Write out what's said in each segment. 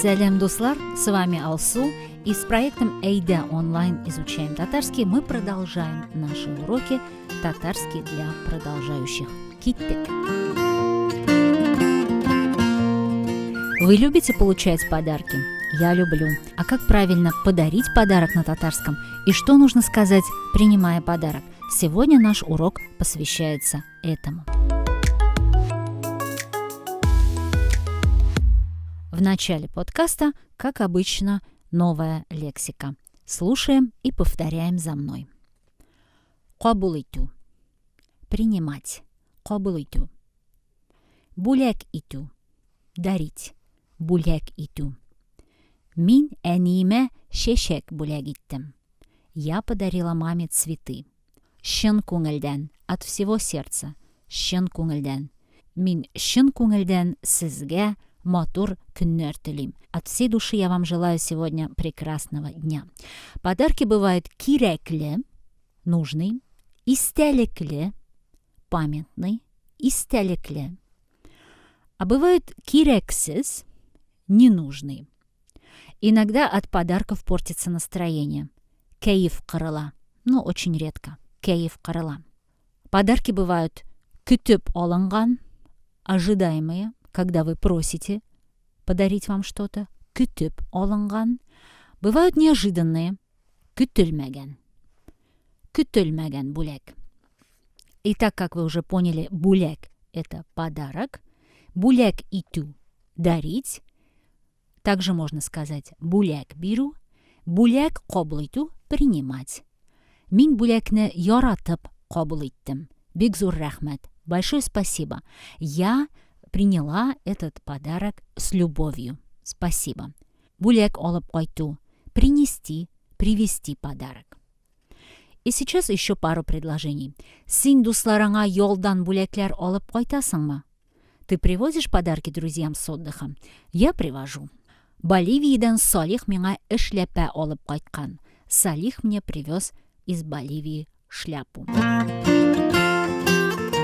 Сәлам, дуслар! С вами Алсу. И с проектом Эйда онлайн изучаем татарский мы продолжаем наши уроки «Татарский для продолжающих». Киттек! Вы любите получать подарки? Я люблю. А как правильно подарить подарок на татарском? И что нужно сказать, принимая подарок? Сегодня наш урок посвящается этому. В начале подкаста, как обычно, новая лексика. Слушаем и повторяем за мной. Кабул итү. Принимать. Кабул итү. Бүләк итү. Дарить. Бүләк итү. Мин әниемә чәчәк бүләк иттем. Я подарила маме цветы. Чын күңелдән, от всего сердца. Чын күңелдән. Мин чын күңелдән сезгә матур көннәр телим. От всей души я вам желаю сегодня прекрасного дня. Подарки бывают кирәкле, нужный, истәлекле, памятный, истәлекле. А бывают кирәксез, ненужный. Иногда от подарков портится настроение. Кәеф кырыла, но очень редко. Кәеф кырыла. Подарки бывают көтеп алынган, ожидаемые, когда вы просите подарить вам что-то, көтеп алынган. Бывают неожиданные, көтелмәгән. Көтелмәгән бүләк. Итак, как вы уже поняли, бүләк – это подарок. Бүләк итү – дарить. Также можно сказать бүләк бирү, бүләк кабул итү – принимать. Мин бүләкне яратып кабул иттем. Бик зур рәхмәт. Большое спасибо. Я приняла этот подарок с любовью. Спасибо. Бүләк алып кайту. Принести, привезти подарок. И сейчас еще пару предложений. Син дусларыңа ялдан бүләкләр алып кайтасыңмы? Ты привозишь подарки друзьям с отдыха? Я привожу. Боливиядән Салих миңа эшләпә алып кайткан. Салих мне привез из Боливии шляпу.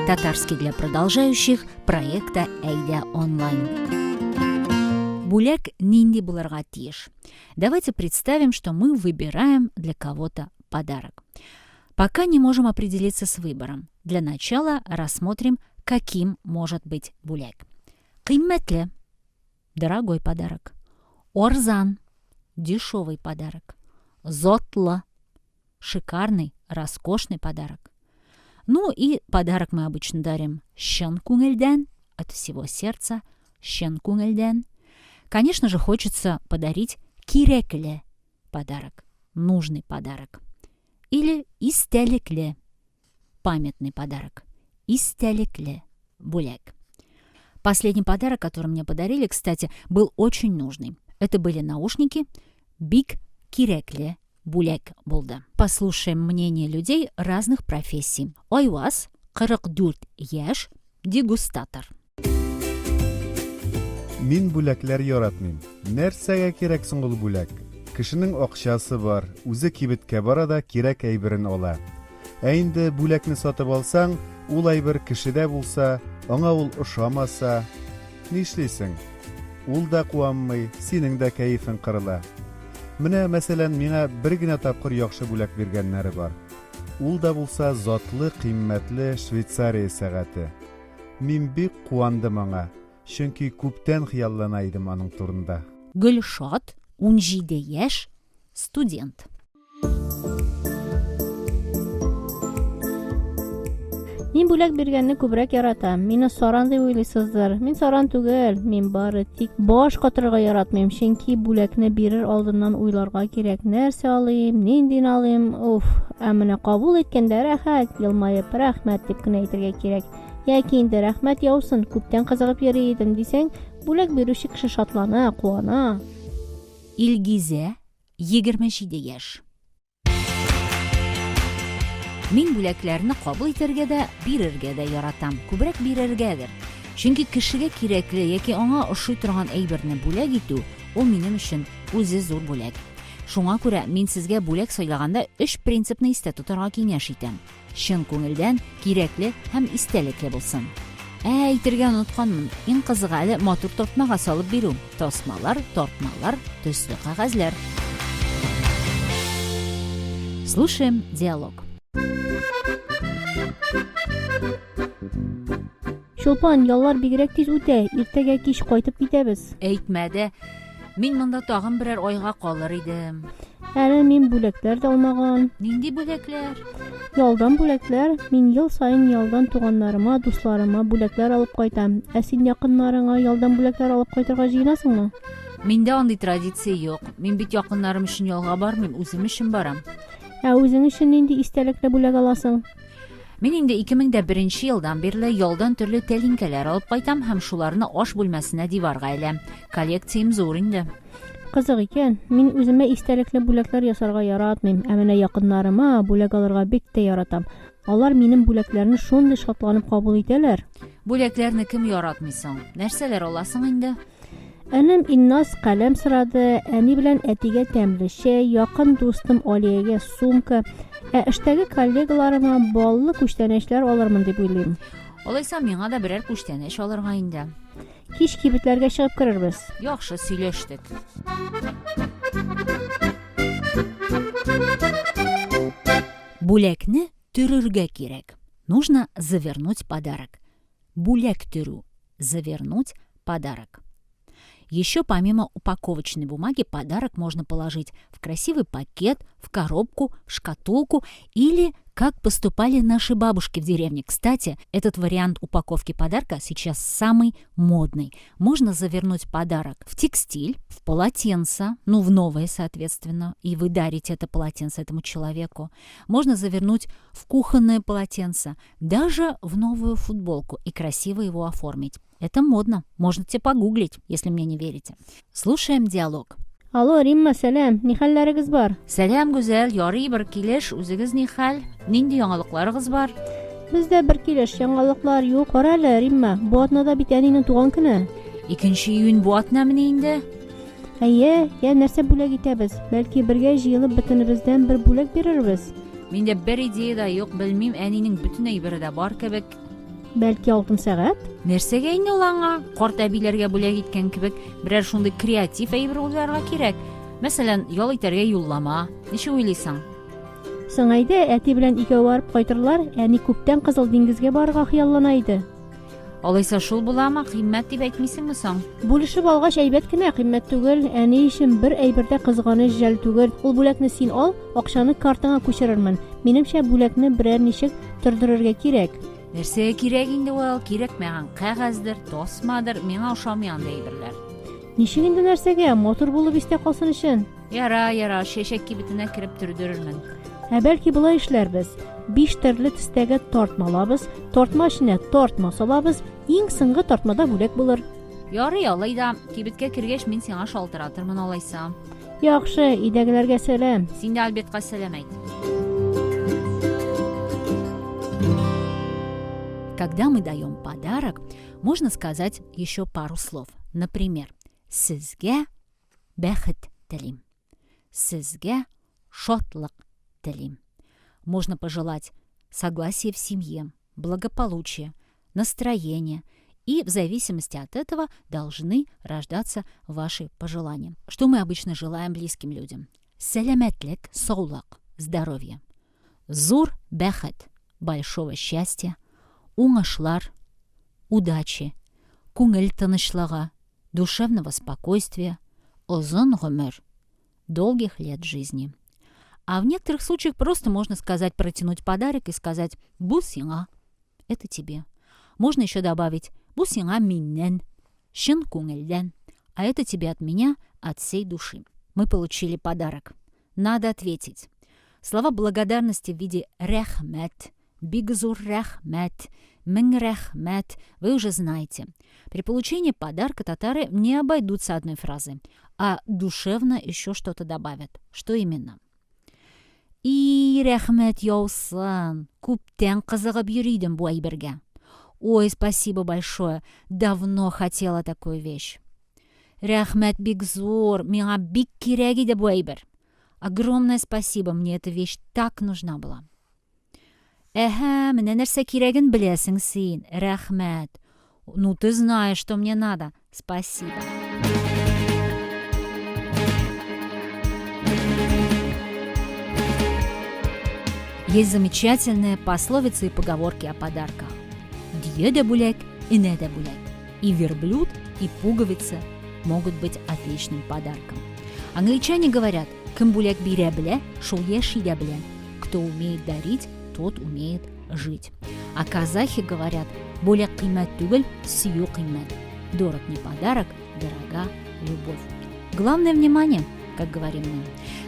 Татарский для продолжающих проекта Әйдә онлайн. Бүләк нинди булырга тиеш? Давайте представим, что мы выбираем для кого-то подарок. Пока не можем определиться с выбором. Для начала рассмотрим, каким может быть бүләк. Кыйммәтле – дорогой подарок. Арзан – дешевый подарок. Затлы – шикарный, роскошный подарок. Ну и подарок мы обычно дарим чын күңелдән, от всего сердца, чын күңелдән. Конечно же, хочется подарить кирәкле подарок, нужный подарок. Или истәлекле, памятный подарок. Истәлекле бүләк. Последний подарок, который мне подарили, кстати, был очень нужный. Это были наушники Бик кирәкле бүләк булды. Послушаем мнение людей разных профессий. Айваз, 44 яшь, дегустатор. Мин бүләкләр яратмыйм. Нәрсәгә кирәк соң ул бүләк? Кешенең акчасы бар, үзе кибеткә бара да кирәк әйберен ала. Ә инде бүләкне сатып алсаң, ул әйбер кешедә булса, аңа ул ошамаса, нишлисең? Ул да куанмый, синең дә кәефең кырыла. Менә, мәсәлән, миңа бер генә тапкыр яхшы бүләк биргәннәре бар. Ул да булса затлы, кыйммәтле Швейцария сәгате. Мин бик куандым аңа, чөнки күптән хыяллана идем аның турында. Гөлшат, 17 яшь, студент. Мин бүләк биргәнне күбрәк яратам. Мине саран дип уйлыйсыздыр. Мин саран түгел. Мин бары тик баш катырырга яратмыйм, чөнки бүләкне бирер алдыннан уйларга кирәк. Нәрсә алыйм, ниндин алыйм? Уф, ә менә кабул иткәндә рәхәт, елмаеп рәхмәт дип кенә әйтергә кирәк. Яки инде рәхмәт яусын, күптән кызыгып йөри идем дисәң, бүләк бирүче кеше шатлана, куана. Илгизә, 27 яшь. Мин бүләкләрне кабул итәргә дә, бирергә дә яратам. Күбрәк бирергәдер. Чөнки кешегә кирәкле яки аңа ошый торган әйберне бүләк итү, ул минем өчен үзе зур бүләк. Шуңа күрә мин сезгә бүләк сайлаганда өч принципны истә тотарга киңәш итәм. Чын күңелдән, кирәкле һәм истәлекле булсын. Ә, әйтергә онытканмын, иң кызыгы әле матур тартмага салып бирү. Тасмалар, тартмалар, төсле кәгазьләр. Слушаем диалог. Чулпан, яллар бигрәк тиз үтә, иртәгә кич кайтып китәбез. Әйтмә дә. Мин монда тагын берәр айга калыр идем. Әле мин бүләкләр дә алмаган. Нинди бүләкләр? Ялдан бүләкләр. Мин ел саен ялдан туганнарыма, дусларыма бүләкләр алып кайтам. Ә син якыннарыңа ялдан бүләкләр алып кайтырга җыенасыңмы? Миндә андый традиция юк. Мин бит якыннарым өчен ялга бармыйм, үзем өчен барам. Ә үзең өчен нинди истәлекле бүләк аласың? Мин инде 2001 елдан бирле ялдан төрле тәлинкәләр алып кайтам һәм шуларны аш бүлмәсенә диварга эләм. Коллекциям зур инде. Кызык икән. Мин үземә истәлекле бүләкләр ясарга яратмыйм, ә менә якыннарыма бүләк алырга бик тә яратам. Алар минем бүләкләрне шундый шатланып кабул итәләр. Бүләкләрне кем яратмый соң? Нәрсәләр аласың инде? Энем Инназ каләм сорады, әни белән әтигә тәмле чәй, якын дустым Алиягә сумка, ә эштәге коллегаларыма баллы күчтәнәчләр алырмын дип уйлыйм. Алайса миңа да берәр күчтәнәч алырга инде. Кич кибетләргә чыгып керербез. Яхшы, сөйләштек. Бүләкне төрергә кирәк. Нужно завернуть подарок. Бүләк төрү. Завернуть подарок. Еще помимо упаковочной бумаги подарок можно положить в красивый пакет, в коробку, в шкатулку или как поступали наши бабушки в деревне. Кстати, этот вариант упаковки подарка сейчас самый модный. Можно завернуть подарок в текстиль, в полотенце, ну, в новое, соответственно, и вы дарите это полотенце этому человеку. Можно завернуть в кухонное полотенце, даже в новую футболку и красиво его оформить. Это модно. Можете погуглить, если мне не верите. Слушаем диалог. Алло, Римма, сәлам. Ни хәлләрегез бар? Сәлам, Гүзәл, ярый бер килеш, үзегез ни хәл? Нинди яңалыкларыгыз бар? Бездә бер килеш, яңалыклар юк. Кара әле, Римма, бу атнада бит әнинең туган көне. Икенче июнь бу атнамыни инде? Әйе, я нәрсә бүләк итәбез? Бәлки бергә җыелып бөтенебездән бер бүләк бирербез? Миндә бер идея да юк, белмим, әнинең бөтен әйбере дә бар кебек. Бәлки алтын сәгать? Нәрсәгә инде ул аңа? Карт әбиләргә бүләк иткән кебек, берәр шундый креатив әйбер уйларга кирәк. Мәсәлән, ял итәргә юллама. Ничек уйлыйсың? Соң әйдә, әти белән икәү барып кайтырлар, әни күптән Кызыл диңгезгә барырга хыяллана иде. Алайса шул буламы? Кыйммәт дип әйтмисеңме соң? Бүлешеп алгач әйбәт кенә, кыйммәт түгел. Әни өчен бер әйбер дә кызганыч жәл түгел. Ул бүләкне син ал, акчаны картаңа күчерермен. Минемчә, бүләкне берәр ничек төрдерергә кирәк. Нәрсәгә кирәк инде ул? Кирәкмәгән кәгазьдер, тасмадыр, миңа ошамый андый әйберләр. Ничек инде нәрсәгә? Матур булып истә калсын өчен. Яра, яра, чәчәк кибетенә кереп төрдерермен. Ә бәлки болай эшләрбез. Биш төрле төстәге тартма алабыз, тартма эченә тартма салабыз, иң соңгы тартмада бүләк булыр. Ярый, алай да. Кибеткә кергәч, мин сиңа шалтыратырмын алайса. Яхшы, өйдәгеләргә сәлам. Син дә Альбертка сәлам әйт. Когда мы даем подарок, можно сказать еще пару слов. Например, Сезгә бәхет телим. Сезгә шатлык телим. Можно пожелать согласия в семье, благополучия, настроения. И в зависимости от этого должны рождаться ваши пожелания. Что мы обычно желаем близким людям? Сәламәтлек, саулык, здоровье. Зур бәхет, большого счастья, уңышлар, удачи, күңел тынычлыгы, душевного спокойствия, озын гомер, долгих лет жизни. А в некоторых случаях просто можно сказать, протянуть подарок и сказать «Бу сиңа», это тебе. Можно еще добавить «Бу сиңа миннән», «Чын күңелдән», а это тебе от меня, от всей души. Мы получили подарок. Надо ответить. Слова благодарности в виде «рәхмәт», «бик зур рәхмәт», «мең рәхмәт» вы уже знаете. При получении подарка татары не обойдутся одной фразой, а душевно еще что-то добавят. Что именно? И, рәхмәт яусын! Күптән кызыгып йөри идем бу әйбергә. Ой, спасибо большое, давно хотела такую вещь. Рәхмәт бик зур, миңа бик кирәк иде бу әйбер. Огромное спасибо, мне эта вещь так нужна была. Әһә, менә нәрсә кирәген беләсең син. Рәхмәт. Ну, ты знаешь, что мне надо. Спасибо. Есть замечательные пословицы и поговорки о подарках. Дөя дә бүләк, энә дә бүләк. И верблюд, и пуговица могут быть отличным подарком. Англичане говорят, кем бүләк бирә белә, шул яши дә белә. Кто умеет дарить, тот умеет жить. А казахи говорят, бүләк кыйммәт түгел, сөю кыйммәт. Дорог не подарок, дорога любовь. Главное внимание, как говорим мы.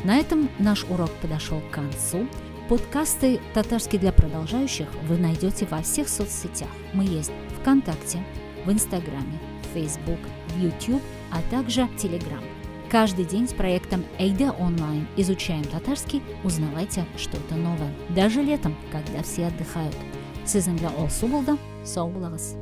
На этом наш урок подошел к концу. Подкасты «Татарский для продолжающих» вы найдете во всех соцсетях. Мы есть ВКонтакте, в Инстаграме, в Фейсбук, в YouTube, а также Телеграм. Каждый день с проектом Эйда Онлайн изучаем татарский, узнавайте что-то новое. Даже летом, когда все отдыхают. Сезнең белән Алсу булды. Сау булыгыз.